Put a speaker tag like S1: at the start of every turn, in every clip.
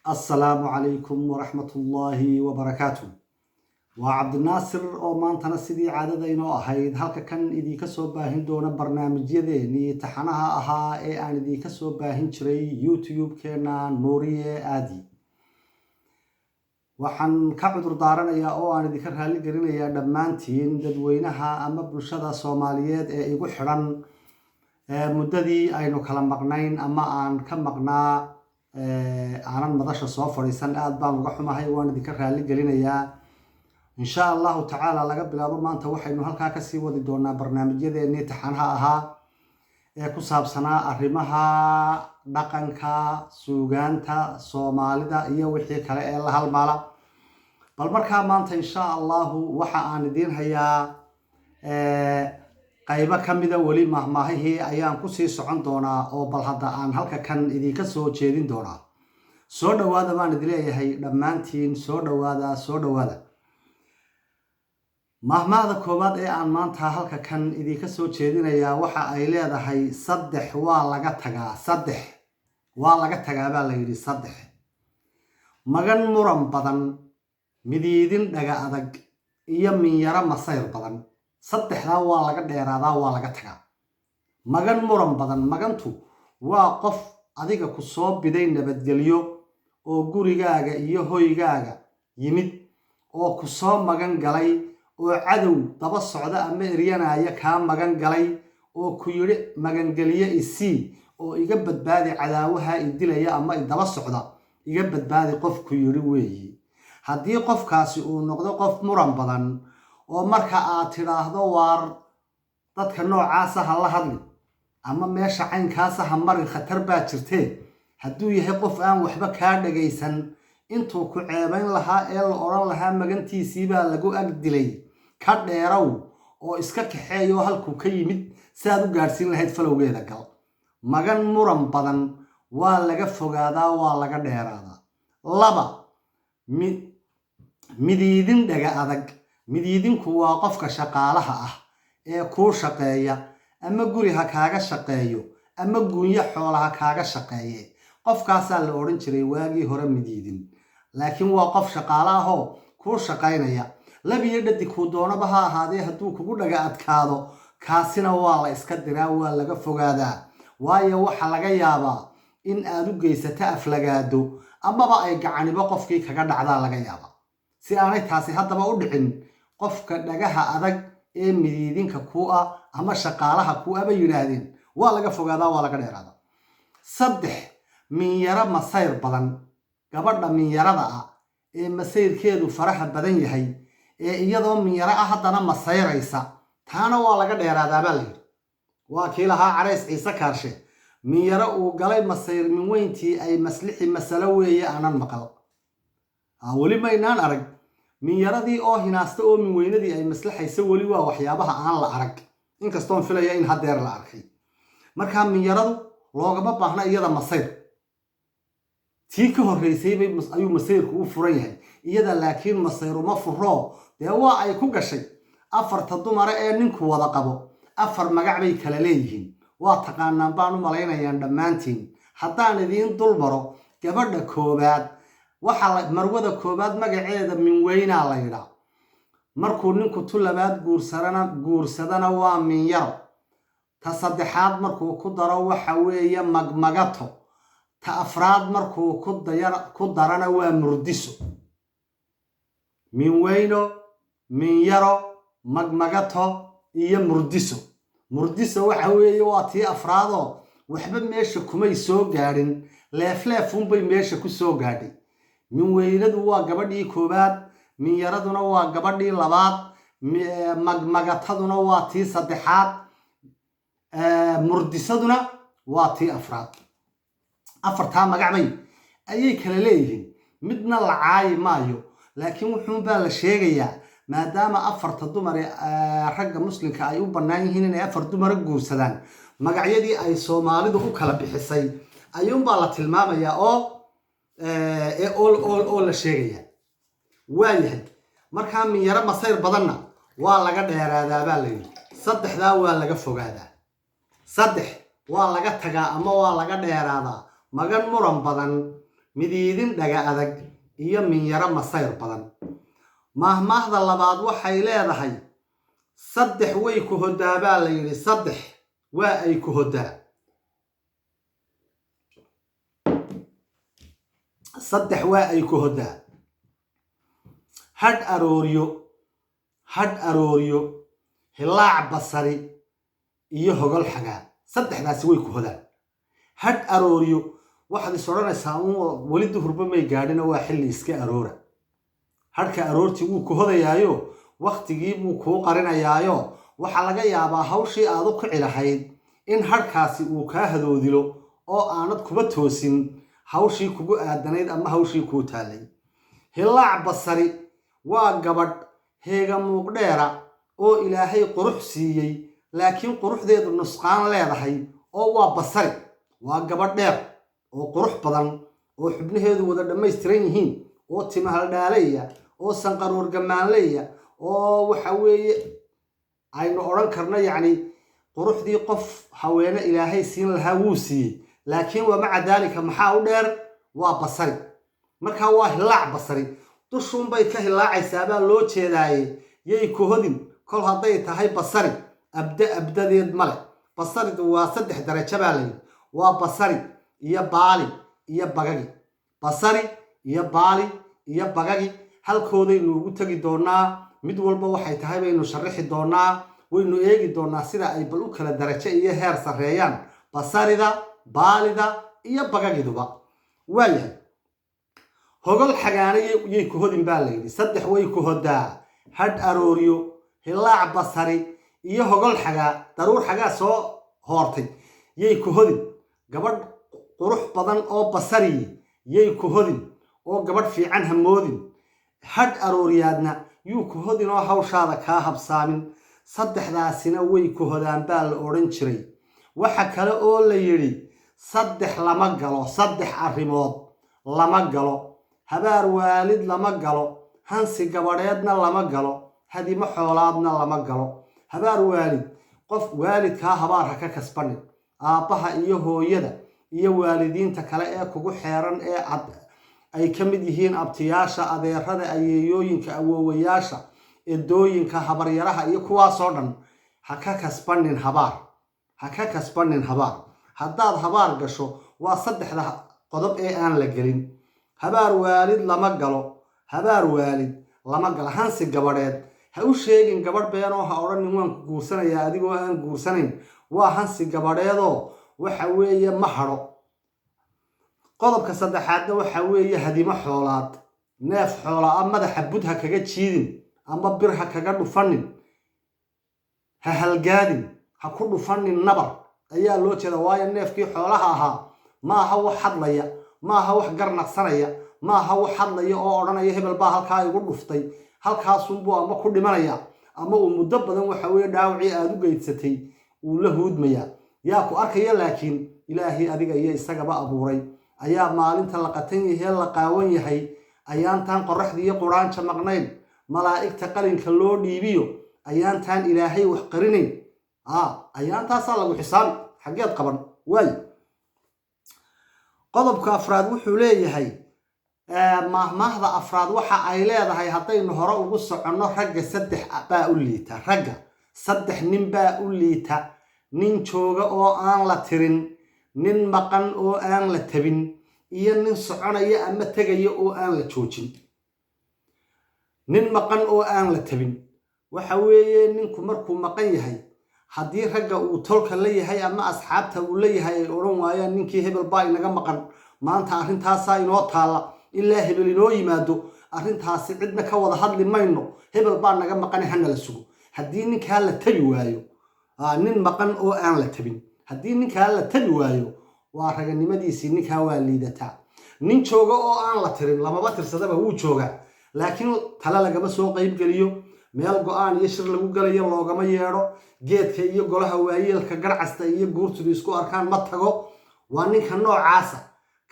S1: Assalaamu calaykum waraxmatullaahi wabarakaatu. Waa Cabdinaasir oo maantana sidii caadada inoo ahayd halka kan idinka soo baahin doona barnaamijyadeenii taxanaha ahaa ee aan idinka soo baahin jiray YouTube-keena Nuuriye Aadi. Waxaan ka cudur daaranayaa oo aan idinka raali gelinayaa dhammaantiin dadweynaha ama bulshada Soomaaliyeed ee igu xidhan muddadii aynu kala maqnayn ama aan ka maqnaa, aanan madasha soo fadhiisan. Aad baan uga xumahay, waan idinka raali gelinayaa. Insha Allahu tacaala, laga bilaabo maanta waxaynu halkaa kasii wadi doonaa barnaamijyadeenii taxanaha ahaa ee ku saabsanaa arrimaha dhaqanka, suugaanta Soomaalida iyo wixii kale ee la halmaala. Bal markaa maanta, insha Allahu, waxa aan idiin hayaa qaybo ka mida weli mahmaahihii ayaan kusii socon doonaa, oo bal hadda aan halka kan idinka soo jeedin doonaa. Soo dhowaada baan idin leeyahay dhammaantiin, soo dhowaada, soo dhowaada. Mahmaahda koowaad ee aan maanta halka kan idinka soo jeedinayaa waxa ay leedahay: "Saddex waa laga tagaa, saddex waa laga tagaa," baa la yidhi. "Saddex: magan muran badan, midiidin dhaga adag iyo minyaro masayr badan." Saddexdaa waa laga dheeraadaa, waa laga tagaa. Magan muran badan: magantu waa qof adiga ku soo biday nabadgelyo oo gurigaaga iyo hoygaaga yimid oo ku soo magan galay, oo cadow daba socda ama eryanaya kaa magan galay, oo ku yidhi: "Magangelyo isii oo iga badbaadi cadaawaha i dilaya ama i daba socda, iga badbaadi," qof ku yidhi weeyi. Haddii qofkaasi uu noqdo qof muran badan oo marka aad tidhaahdo: "Waar, dadka noocaasa ha la hadli," ama "Meesha caynkaasa ha marin, khatar baa jirtee," hadduu yahay qof aan waxba kaa dhagaysan, intuu ku ceebayn lahaa ee la odhan lahaa magantiisii baa lagu ag dilay, ka dheerow oo iska kaxeeyo halkuu ka yimid si aad u gaadhsiin lahayd falowgeeda gal. Magan muran badan waa laga fogaadaa, waa laga dheeraadaa. Laba, midiidin dhaga adag. Midiidinku waa qofka shaqaalaha ah ee kuu shaqeeya, ama guri ha kaaga shaqeeyo ama guunyo xoola ha kaaga shaqeeye. Qofkaasaa la odhan jiray waagii hore midiidin, laakiin waa qof shaqaale ahoo kuu shaqaynaya, labiyo dhadig kuu doonaba ha ahaadee. Hadduu kugu dhaga adkaado, kaasina waa la iska diraa, waa laga fogaadaa, waayo waxa laga yaabaa in aad u geysato aflagaado amaba ay gacanibo qofkii kaga dhacdaa laga yaabaa. Si aanay taasi haddaba u dhicin, qofka dhagaha adag ee midiidinka kuu ah ama shaqaalaha kuu ah, bay yidhaahdeen, waa laga fogaadaa, waa laga dheeraadaa. Saddex, minyaro masayr badan. Gabadha minyarada ah ee masayrkeedu faraha badan yahay, ee iyadoo minyaro ah haddana masayraysa, taana waa laga dheeraadaa, baa la yidhi. Waa kii lahaa Carays Ciise Kaarshe: "Minyaro uu galay masayr, minweyntii ay maslixi, masalo weeye aanan maqal." Weli maynaan arag minyaradii oo hinaasta oo minweynadii ay maslaxaysa. Weli waa waxyaabaha aan la arag, inkastoon filaya in haddeer la arkay. Markaa minyaradu loogama baahna iyada masayr. Tii ka horreysay ayuu masayrku u furan yahay iyada, laakiin masayr uma furoo. Dee waa ay ku gashay. Afarta dumara ee ninku wada qabo afar magac bay kala leeyihiin, waa taqaanaan baan u malaynayaan dhammaantiin. Haddaan idiin dul maro, gabadha koobaad waxaa marwada koobaad magaceeda Minweynaa la yidhaa. Markuu ninku tu labaad guursadana waa Minyaro. Ta saddexaad markuu ku daro waxa weeye Magmagato. Ta afraad markuu ku darana waa Murdiso. Minweyno, Minyaro, Magmagato iyo Murdiso. Murdiso waxa weeye waa tii afraadoo waxba meesha kumay soo gaadhin, leefleefunbay meesha ku soo gaadhay. Minweynadu waa gabadhii koowaad, Minyaraduna waa gabadhii labaad, Magmagataduna waa tii saddexaad, Murdisaduna waa tii afraad. Afartaa magacbay ayay kala leeyihiin. Midna la caayi maayo, laakiin wuxuunbaa la sheegayaa maadaama afarta dumar ee ragga muslimka ay u bannaan yihiin inay afar dumara guursadaan, magacyadii ay Soomaalidu u kala bixisay ayuunbaa la tilmaamayaa oo la sheegaya. Waayahay, markaa minyaro masayr badanna waa laga dheeraadaa, baa la yidhi. Saddexdaa waa laga fogaadaa. Saddex waa laga tagaa ama waa laga dheeraadaa: magan muran badan, Midiidin dhaga adag iyo minyaro masayr badan. Maahmaahda labaad waxay leedahay: saddex way ku hoddaa baa la yidhi, saddex waa ay ku hoddaa, saddex waa ay ku hoddaa: hadh arooryo, hadh arooryo, hilaac basari iyo hogol xagaa. Saddexdaasi way ku hodaan. Hadh arooryo waxaad is odhanaysaa un weli duhurba may gaadhina, waa xilli iska aroora. Hadhka aroortii wuu ku hodayaayo, wakhtigii buu kuu qarinayaayo. Waxaa laga yaabaa hawshii aad u kici lahayd in hadhkaasi uu kaa hadoodilo oo aanad kuba toosin hawshii kugu aadanayd ama hawshii kuu taallay. Hilaac basari waa gabadh heega muuqdheera oo Ilaahay qurux siiyey, laakiin quruxdeedu nusqaan leedahay, oo waa basari, waa gabadh dheer oo qurux badan oo xubnaheedu wada dhammaystiran yihiin, oo timahaldhaalaya, oo sanqaruur gammaanleya, oo waxa weeye aynu odhan karno yacni quruxdii qof haweene Ilaahay siin lahaa wuu siiyey, laakiin waa maca daalika maxaa u dheer? Waa basari. Markaa waa hilaac basari, dushuunbay ka hilaacaysaa baa loo jeedaaye. Yay ku hodin kol hadday tahay basari, abde abdadeed male. Basaridu waa saddex darajo baa layidhi: waa basari iyo baali iyo bagagi. Basari iyo baali iyo bagagi halkoodaynu ugu tegi doonaa. Mid walba waxay tahay baynu sharaxi doonaa, waynu eegi doonaa sida ay bal u kala darajo iyo heer sarreeyaan basarida, baalida iyo bagagiduba. Waayahay, hogol xagaana yay ku hodin baa layidhi. Saddex way ku hodaa: hadh arooryo, hilaac basari iyo hogol xagaa, daruur xagaa soo hoortay. Yay ku hodin gabadh qurux badan oo basariyi, yay ku hodin oo gabadh fiican ha moodin. Hadh arooryaadna yuu ku hodin oo hawshaada kaa habsaamin. Saddexdaasina way ku hodaan baa la odhan jiray. Waxa kale oo la yidhi: saddex lama galo, saddex arrimood lama galo: habaar waalid lama galo, hansi gabadheedna lama galo, hadimo xoolaadna lama galo. Habaar waalid, qof waalidkaa habaar ha ka kasbanin. Aabbaha iyo hooyada iyo waalidiinta kale ee kugu xeeran ee ay ka mid yihiin abtiyaasha, adeerada, ayeeyooyinka, awoowayaasha, edooyinka, habaryaraha iyo kuwaasoo dhan ha ka kasbanin habaar, ha ka kasbanin habaar. Haddaad habaar gasho, waa saddexda qodob ee aan la gelin. Habaar waalid lama galo, habaar waalid lama galo. Hansi gabadheed ha u sheegin gabadh beenoo ha odhanin waan ku guursanayaa adigoo aan guursanayn. Waa hansi gabadheedoo waxa weeye ma hadho. Qodobka saddexaadna waxa weeye hadimo xoolaad. Neef xoola a madaxa bud ha kaga jiidin ama bir ha kaga dhufanin, ha halgaadin, ha ku dhufanin nabar ayaa loo jeeda. Waayo, neefkii xoolaha ahaa ma aha wax hadlaya, ma aha wax garnaqsanaya, ma aha wax hadlaya oo odhanaya hebel baa halkaa igu dhuftay. Halkaasunbuu ama ku dhimanaya ama uu muddo badan waxa weeye dhaawacii aada u geydsatay uu la huudmayaa. Yaa ku arkaya? Laakiin Ilaahay adiga iyo isagaba abuuray ayaa maalinta la qatan yahee la qaawan yahay, ayaantaan qoraxdii iyo quraanja maqnayn, malaa'igta qalinka loo dhiibiyo, ayaantaan Ilaahay wax qarinayn, ayaantaasaa lagu xisaabi. Xaggeed qaban waay. Qodobka afraad wuxuu leeyahay, maahmaahda afraad waxa ay leedahay, haddaynu hore ugu soconno, ragga saddex baa u liita. Ragga saddex nin baa u liita: nin jooga oo aan la tirin, nin maqan oo aan la tabin, iyo nin soconaya ama tegaya oo aan la joojin. Nin maqan oo aan la tabin waxa weeye ninku markuu maqan yahay, haddii ragga uu tolka la yahay ama asxaabta uu la yahay ay odhan waayaan ninkii hebel baa inaga maqan maanta, arrintaasaa inoo taalla, ilaa hebel inoo yimaado arrintaasi cidna ka wada hadli mayno, hebel baa naga maqane hana la sugo. Haddii ninkaa la tabi waayo, nin maqan oo aan la tabin, haddii ninkaa la tabi waayo, waa raganimadiisii ninkaa waa liidataa. Nin jooga oo aan la tirin, lamaba tirsadaba, wuu joogaa laakiin tale lagama soo qaybgeliyo, meel go-aan iyo shir lagu galayo loogama yeedho, geedka iyo golaha waayeelka garcasta iyo guurtudu isku arkaan ma tago. Waa ninka noocaasa.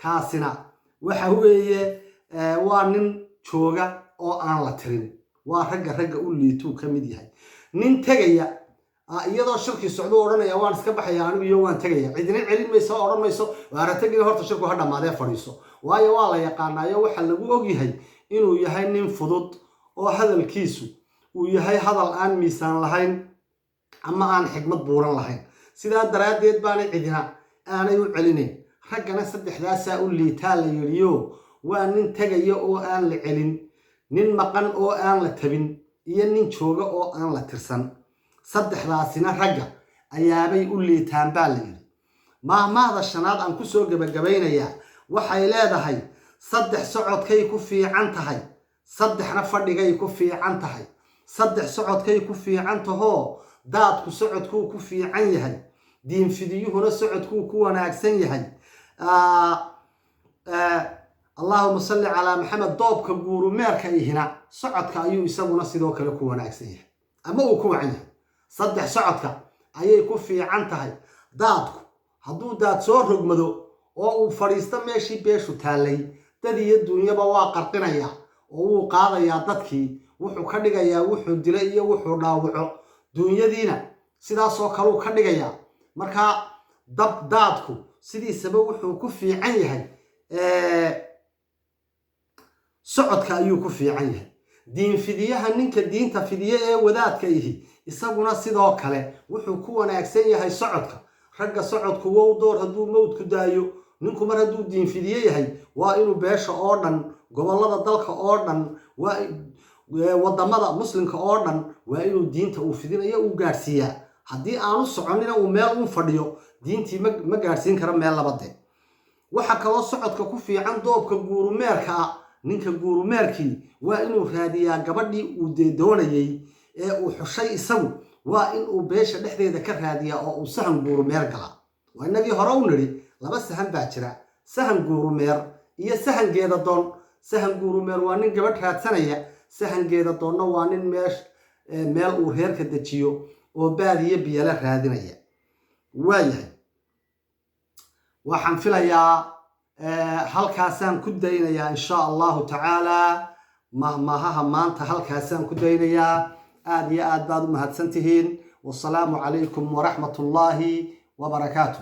S1: Kaasina waxa weeye waa nin jooga oo aan la tirin, waa ragga ragga u liituu ka mid yahay. Nin tegaya Iyadoo shirkii socduu odhanaya, "Waan iska baxaya anigu iyo waan tegaya." Cidina celin mayso oo odhan mayso, "Waarategina, horta shirku ha dhammaadee fadhiiso." Waayo, waa la yaqaanaayo, waxaa lagu ogyahay inuu yahay nin fudud oo hadalkiisu uu yahay hadal aan miisaan lahayn ama aan xigmad buuran lahayn. Sidaa daraaddeed baanay cidina aanay u celinayn. Raggana saddexdaasaa u liitaa la yidhiyo: waa nin tegaya oo aan la celin, nin maqan oo aan la tabin, iyo nin jooga oo aan la tirsan. Saddexdaasina ragga ayaabay u liitaan baa la yidhi. Maahmaahda shanaad aan kusoo gebagabaynayaa waxay leedahay: saddex socodkay ku fiican tahay, saddexna fadhigay ku fiican tahay. Saddex socodkay ku fiican tahoo: daadku socodkuu ku fiican yahay, diinfidiyuhuna socodkuu ku wanaagsan yahay, Allaahuma salli calaa Maxamed, doobka guurumeerka ihina socodka ayuu isaguna sidoo kale ku wanaagsan yahay ama uu ku wacan yahay. Saddex socodka ayay ku fiican tahay: daadku hadduu daad soo rogmado oo uu fadhiisto meeshii beeshu taallay, dad iyo duunyaba waa qarqinayaa oo wuu qaadayaa dadkii, wuxuu ka dhigayaa wuxuu dilo iyo wuxuu dhaawaco, duunyadiina sidaasoo kaleu ka dhigayaa. Markaa dab daadku sidiisaba wuxuu ku fiican yahay socodka ayuu ku fiican yahay. Diinfidiyaha, ninka diinta fidiye ee wadaadka ihi, isaguna sidoo kale wuxuu ku wanaagsan yahay socodka. Ragga socodku wow door hadduu mowdku daayo. Ninku mar hadduu diinfidiye yahay, waa inuu beesha oo dhan, gobollada dalka oo dhan, waa wadamada muslimka oo dhan, waa inuu diinta uu fidinayo uu gaadhsiiyaa. Haddii aanu soconina, uu meel uun fadhiyo, diintii ma gaadhsiin karo meel labade. Waxaa kaloo socodka ku fiican doobka guurumeerka ah. Ninka guurumeerkii waa inuu raadiyaa gabadhii uu dee doonayey ee uu xushay isagu, waa inuu beesha dhexdeeda ka raadiyaa oo uu sahan guurumeer galaa. Waa inagii hore u nidhi, laba sahan baa jira: sahan guurumeer iyo sahan geeda doon. Sahan guurumeer waa nin gabadh raadsanaya, sahan geeda doonna waa nin meesh meel uu reerka dejiyo oo baadiyo biyala raadinaya. Waayahay, waxaan filayaa halkaasaan ku daynayaa, insha Allahu tacaala. Mahmahaha maanta halkaasaan ku daynayaa. Aada iyo aad baad u mahadsan tihiin. Wasalaamu calaykum waraxmat ullaahi wabarakaatu.